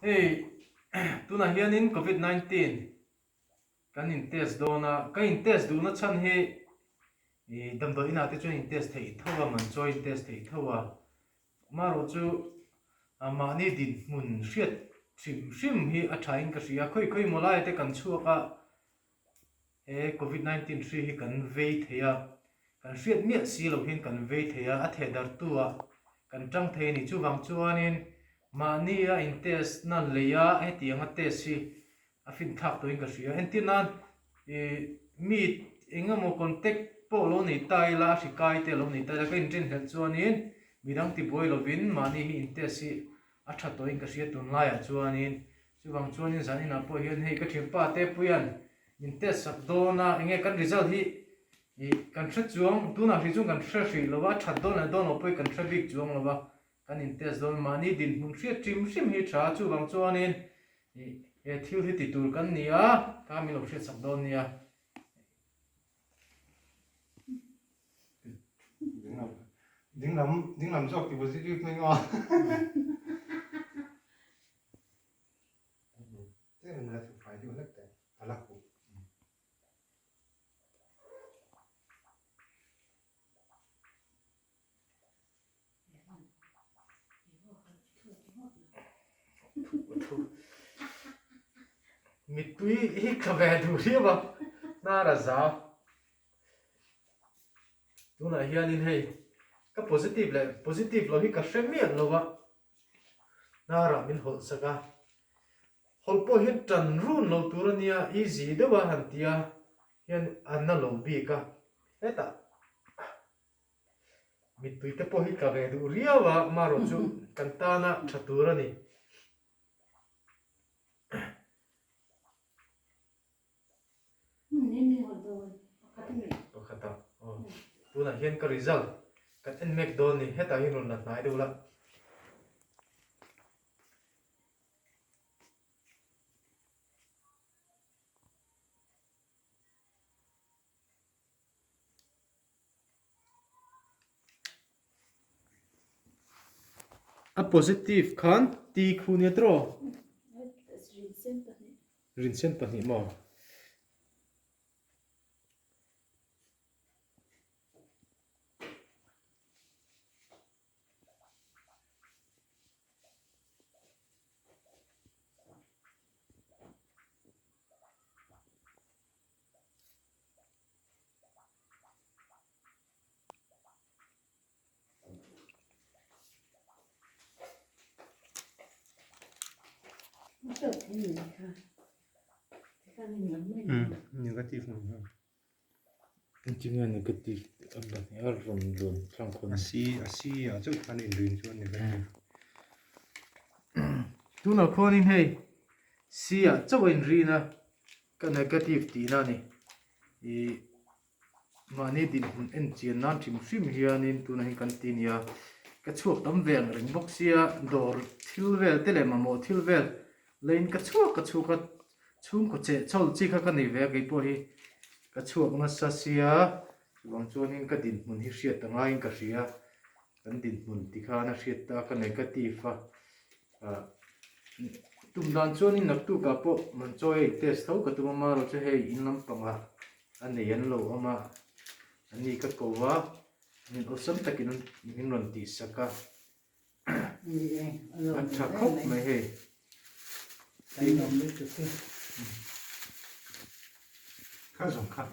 Hei tunah hianin covid 19 kan in test dawn a, ka in test duhna chhan hi ih damdawi inah te chuan in test theih tho a, man chawi in test theih tho a, amaherawh chu mahni dinhmun hriat hrim hrim hi a tha in ka hria, khawi khawi maw laia te kan chhuak a. He Covid 19 hri hi kan vei thei a, kan hriat miah si loh hian kan vei thei a, a theh dartu ah kan tang thei a ni. Chuvang chuanin mahni a in test na lei a hetiang a test hi a fin thlak tawhin ka hria. Entir nan ih mi eng emaw contact pawh lo nei ta ila, a hri kai te lo nei ta ila ka inrinhlelh chuanin midang tibuai lovin mahni hi in test hi a tha tawhin ka hria tunlaiah chuanin Chuvang chuanin zan inah pawh hian hei ka thianpa te puian min test sak dawn a, enge kan result hi ih kan hre chuang, tunah hrih chuan kan hre hrih lo va, a that dawn leh dawn loh pawh hi kan hre bik chuang lo va, kan in test dawn mahni dinhmun hriat hrim hrim hi tha a, chuvang chuanin ih he thil hi ti tur kan ni a, kha min lo hriat sak dawn nia. Dinglam dinglam zawk ti positive mai ngaw. Mittui hi ka ve duh riau a, hnar a za. Tunah hianin hei ka positive leh positive lo hi ka hre miah lo a. Hnarah min hawlh sak a, hawlh pawh hian tan run lo tur a nia, easy deuh a han ti a, hian a na lo bik a, hetah mittui te pawh hi tla ve duh riau a, amaherawh chu kan tana tha tur a ni. Pakhat a aw tunah hian ka result kan en mek dawn ni hetah hian rawn la hnai deuh la. A positive khan T khu nia tiraw? Rinsen pahnih maw? Negative ang hian. Engtinge negative a pahnih a rawn rawn tlang khawn. A si a si ah chauh khan inrin chuan negative. Tunah khuanin hei C ah chauh a inrin a ka negative tihna a ni. Ih Mahni dinhmun en chian nan hrim hrim hianin tunah hian kan ti nia, ka chhuak tam ve ang reng bawk sia, dawr thil vel te leh mamawh thil vel leiin ka chhuak ka chhuak a, chhungkaw cheh chhawl chi kha ka nei ve a keipawh hi ka chhuak nasa sia, chuvang chuanin ka dinhmun hi hriat a ngaiin ka hria, kan dinhmun ti khan a hriat ta ka negative a, ah tum dan chuanin naktukah pawh Manchawi a in test tho ka tum a, marawh chu hei in lampangah A nei an lo awm a, a ni ka ko a, min awlsam takin min rawn tihsak a, a tha khawp mai hei. Kha zawng kha.